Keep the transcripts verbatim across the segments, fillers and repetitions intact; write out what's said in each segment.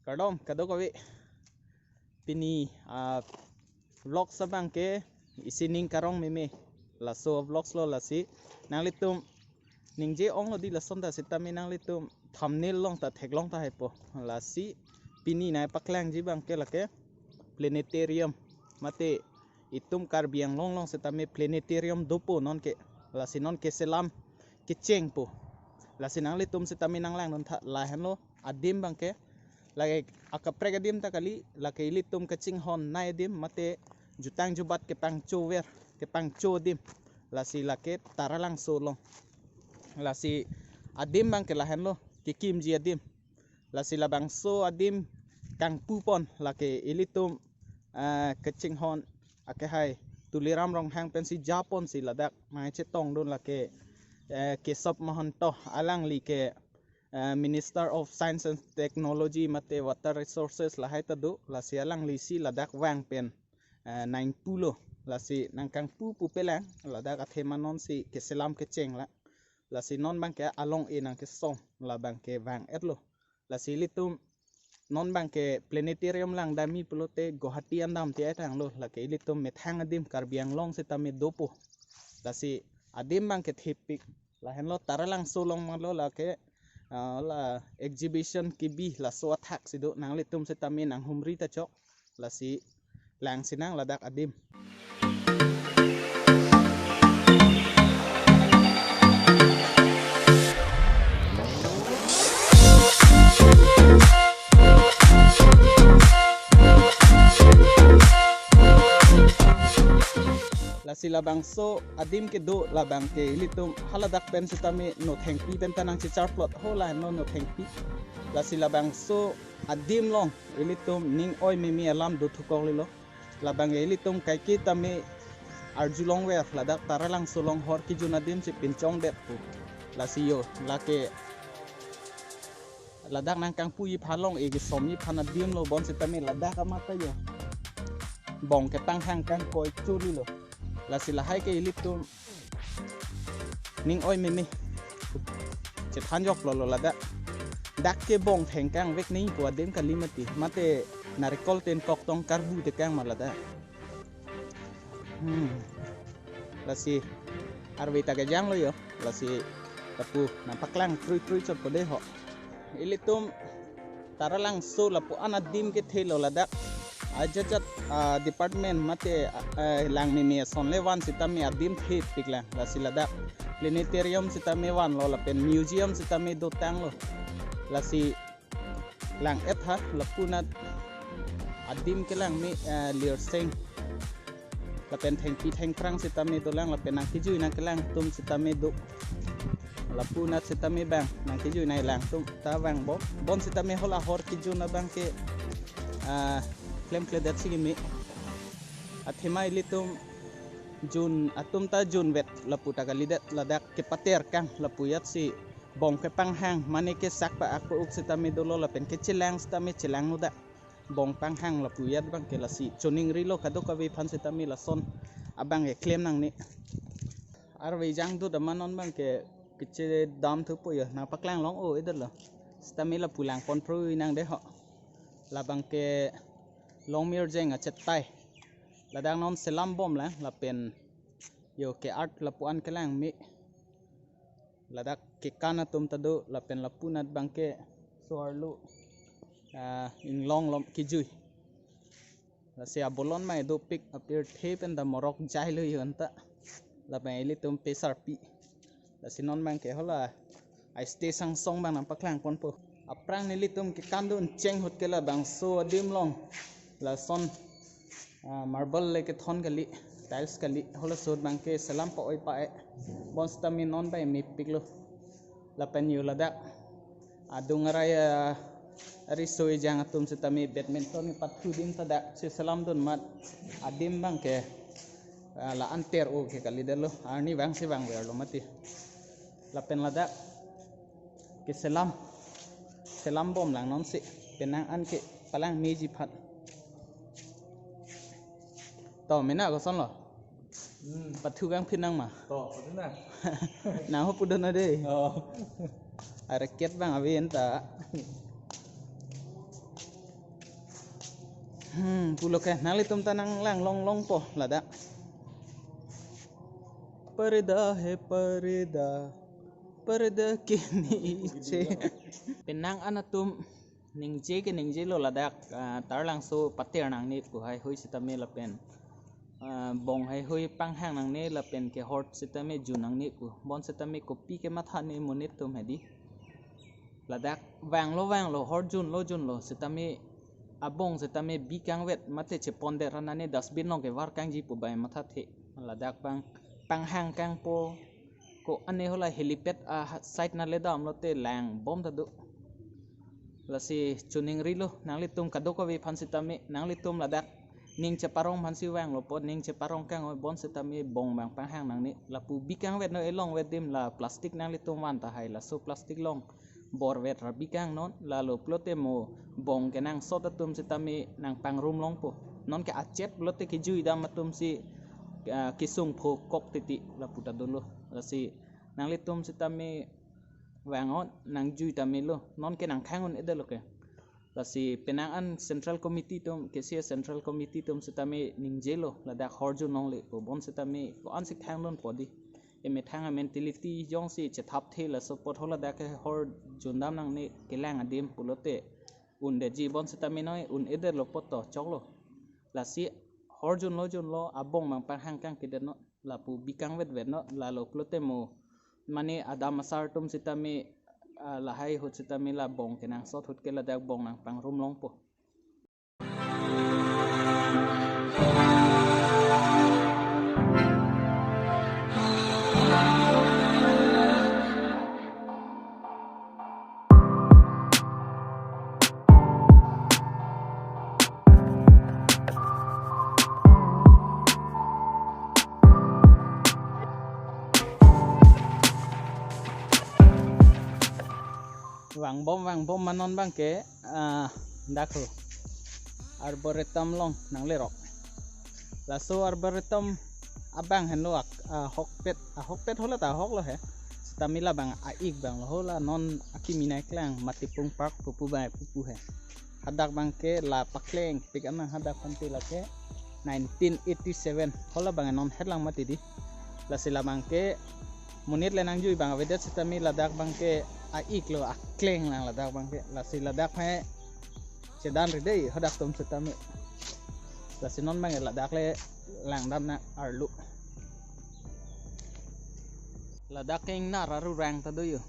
Kardom kadokave. Pini a vlogs abang ke isi ning karong meme. Laso vlogs lo, lasi nanglitum ningje onglo di lason ta sitame nanglitum thumbnail along ta theklong tahai po. Lasi pini nangpaklangji abang ke lake planetarium, mate itum Karbi Anglong along sitame planetarium dopo nonke. Lasi nonke selam kecheng po. Lasi nanglitum sitame nanglangdun tha. Lahenlo adim abang ke. Lake akaprek adim ta kali, lake ilitum kachinghon nai adim, mate jutang jubat kepangchover, kepangcho adim. Lasi lake Taralangso along. Lasi adim abang ke lahenlo, kekimji adim. Lasi labangso adim kangpupon, lake ilitum ah, kachinghon akehai Tuliram Ronghang pensi japonsi ladak nangchetongdun lake, eh, Kesab Mahanta, alangli ke, eh, Minister of Science and Technology mate Water Resources lahai ta do. Lasi alanglisi ladak vang pen, eh, nangpulo. Lasi nangkangpu pupelang, ladak athema nonsi keselam kecheng la. Lasi non abang ke along-e nangkesong, labang ke vang-etlo. Lasi ilitum non abang ke planetarium langdamji pulote Guwahati an damthe ai tanglo, lake ilitum methang adim Karbi Anglong sitame dopo. Lasi adim abang ke thepik. Lahenlo Taralangso along malo, lake, ah, la exhibition kebi laso athak si do, nanglitum sitame nanghumri ta chok. Lasi langsinang ladak adim. Lasi labangso adim kedo, labang ke ilitum haladak pen sitame Nothengpi pen ta nangchechar plot ho, lahenlo Nothengpi. Lasi labangso adim along ilitum ning oi meme alam do thukoklilo. Labang ke ilitum kaike tame arjulongver, ladak Taralangso along hor kejun adim si pinchongdet pu. Lasi yo, lake ladak nangkangpuji aphan, along-e kesomji aphan adim lo, bonsitame ladak amat ta yo bong kepanghang kangkoi chuli lo. Lasi lahai ke ilitum ning oi meme chethan joklo lo ladak. Dak ke bong thengkang vek ningpu adim kali mati, mate narikol ten koktong karbu tekang ma ladak. Hmm. Lasi arve ta kejanglo yo. Lasi lapu nangpaklang trui trui chot po dei ho. Ilitum Taralangso lapu-an adim kethelo ladak. Ajat-jat, ah, department mate, ah, lang meme ason le van sitame adim thepiklang. Lasi ladak planetarium sitame vanlo, lapen museum sitame dotanglo. Lasi lang-et ha, lapunat adim kelang me, eh, lirseng. Lapen thengpi thengphrang sitame dolang, lapen nangkejui nangkelang atum sitame do. Lapunat sitame abang nangkejui nanglang atum ta vangbom. Bonsitame hala hor kejun abang ke, ah, klemkledet si keme. Athema ilitum jun atum ta junvet lapu ta kalidet, ladak kepater kang lapu ajat si bong kepanghang, mane kesak pa-ak pa-uk sitame dolo, lapen kechelang sitame chelang nodak. Bong panghang lapu ajat abang ke. Lasi choningrilo kadokave aphan sitame lason abang ke klem nangne. Arve jangdut amat non abang ke kechedam thupo yo, nangpaklang long-o-edetlo. Sitame lapu langpon prui nang dei ho. Labang ke Longmirjeng achetai. Ladak non selam bomlang, lapen yo ke-art lapu-an kelang me. Ladak kekan atum ta do, lapen lapunat abang ke so-arlo, ah, inglong lom kejui. Lasi abolon mai dopik, apirthe pen ta morok jailo yo anta. Lapen ilitum pesarpi. Lasi non abang ke hala ai stage angsong abang nangpaklang ponpo. Aphrang nelitum kekandun cheng ahut ke labangso adim along lason, ah, marble le kethon kali, tiles kali, halaso ahut abang ke selam pa-oi pa-e. Bonsitame non abang mepiklo. Lapen yo ladak adung arai, ah, riso-ejang atum sitame badminton kepathu adim ta dak si selamdun amat adim abang ke, ah, la-an ter-o ke kalidetlo, arni vangsi vangverlo mati. Lapen ladak keselam, selam bomlang nonsi, penang an ke palangmeji aphan. To, mena kosonlo? Hmm. Pathu kangphi nang ma? To, pathu nang. Nang ho pudun ade. Oh. Areket abang avi anta. Hmm, pulo ke nanglitum ta nanglang longlongpo ladak. Parda hai parda, parda ke niche. Penang an atum ningje ke ningjelo ladak, ah, Taralangso patir nangne pu haihui sitame lapen, ah, bong haihui panghang nangne lapen ke hor sitame jun nangne pu. Bonsitame kopi kematha ne monit atum hedi. Ladak vanglo vanglo, hor junlo junlo sitame abong sitame bi kangvet mate chepondet ra nane dustbin along kevar kangji pu bai mathathe. Ladak abang panghang kangpo, ko-an ne hala helipad a side nangledamlote langbom ta do. Lasi choningrilo nanglitum kadokave aphan sitame, nanglitum ladak ning cheparong aphansi vanglo apot, ning cheparong kang-oi, bonsitame bong abang panghang nangne. Lapu bi kangvet non, elongvet adim, la plastic nanglitum van tahai, laso plastic along borvet ra bi kangnon, lalo pulote mo bong kenangsot atum sitame nangpangrum longpo. Non ke achep pulote kejuidam atumsi, ah, kesung phokok titi lapu ta dolo. Lasi nanglitum sitame vangnon, nangjui ta melo, non ke nangkhang un-edetlo ke. Lasi penang an Central Committee atum, K C A Central Committee atum sitame ningjelo, ladak hor jun longle pu, bonsitame ko-ansi khang lonpo di. Emethang a mentality jongsi chethapthe, laso apot hala dak ke hor jundam nangne, kelang adim pulote undetji, bonsitame noi un-edetlo apot to choklo. Lasi hor junlo junlo abong abang panghang kangkedet non, lapu bi kangvetvet non, lalo pulote mo mane adam asar atum sitame, ah, lahai ahut sitame la bong kenangsot ahut ke ladak bong nangpangrum longpo. Vangbom vangbom ma non abang ke, ah, dak ho Arboretum along nanglerok. Laso Arboretum abang henlo ak-, ahokpet, ahokpet hala ta ahoklo he. Sitame labang a-ik abang lo, hala non akimi nangklang Matipung Park pupu abang pupu he. Hadak abang ke la paklengpik anang, hadak aphan te lake nineteen eighty-seven. Hala abang non hetlang mati di. Lasi labang ke monit le nangjui abang avedet sitame ladak abang ke a-iklo, akleng lang ladak abang ke. Lasi ladak he chedan ri dei hadak atum sitame. Lasi non abang ladak le langdam nang arlo. Ladak ke ingnar arurang ta do yo.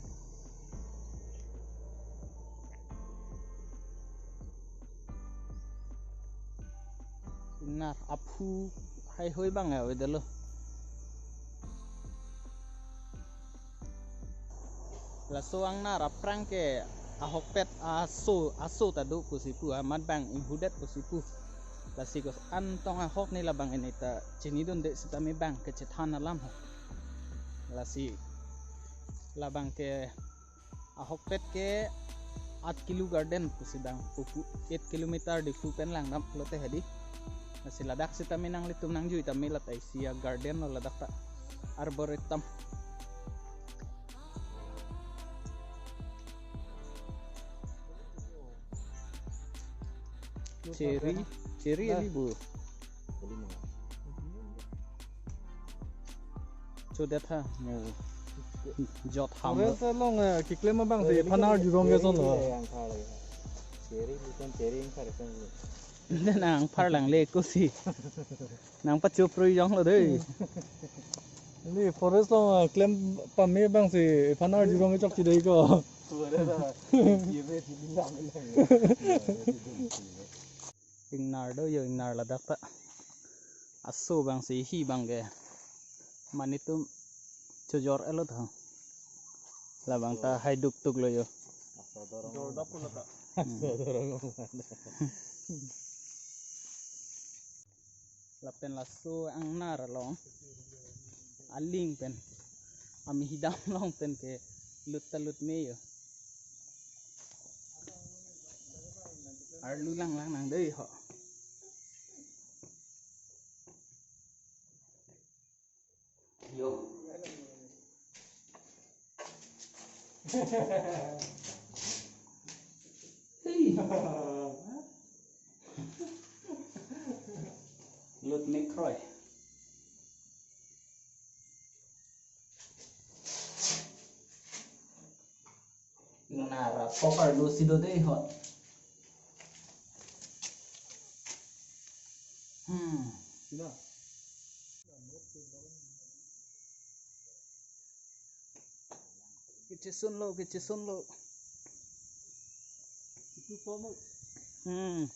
Ingnar aphu haihui abang ya, avedet lo. Laso ingnar aphrang ke ahokpet aso, aso ta do pusi pu, amat abang inghudet pusi pu. Lasi ko-an tong ahok ne labang ke ne ta chinidunde sitame abang ke chethan alam ho. Lasi labang ke ahokpet ke Art Kilo Garden pusi abang pupu, eight kilometer Diphu pen langdam pulote hedi. Lasi ladak sitame nanglitum nangjui tame, la ta isi a-garden lo ladak ta, Arboretum. Cherry, cherry ali bu. Chodet ha, mo jot ham. Forest along, eh, keklem abang si phanar jurong ke son lo. Cherry bukan cherry yang kare kan. Nangpharlang le ko si. Nangpachoprui jonglo dei. Ne forest along, eh, klem pame abang si phanar jurong ke chokche dei ko. Ingnar do yo, ingnar ladak ta. Aso abang si hi abang ke manitum chojor-etlo tha. Labang ta haiduk tuk lo yo. Jordap pulo ta. Lapen laso ingnar along aling pen, ami hidam along pen ke lut ta lut me yo. Arlu lang lang nang dei ho. Yo. Hey. Mekroi. Nara pokar lo sido dei hot. Hmm. Sila. Kechesun lo, kechesun lo. Itu pomuk. Hmm.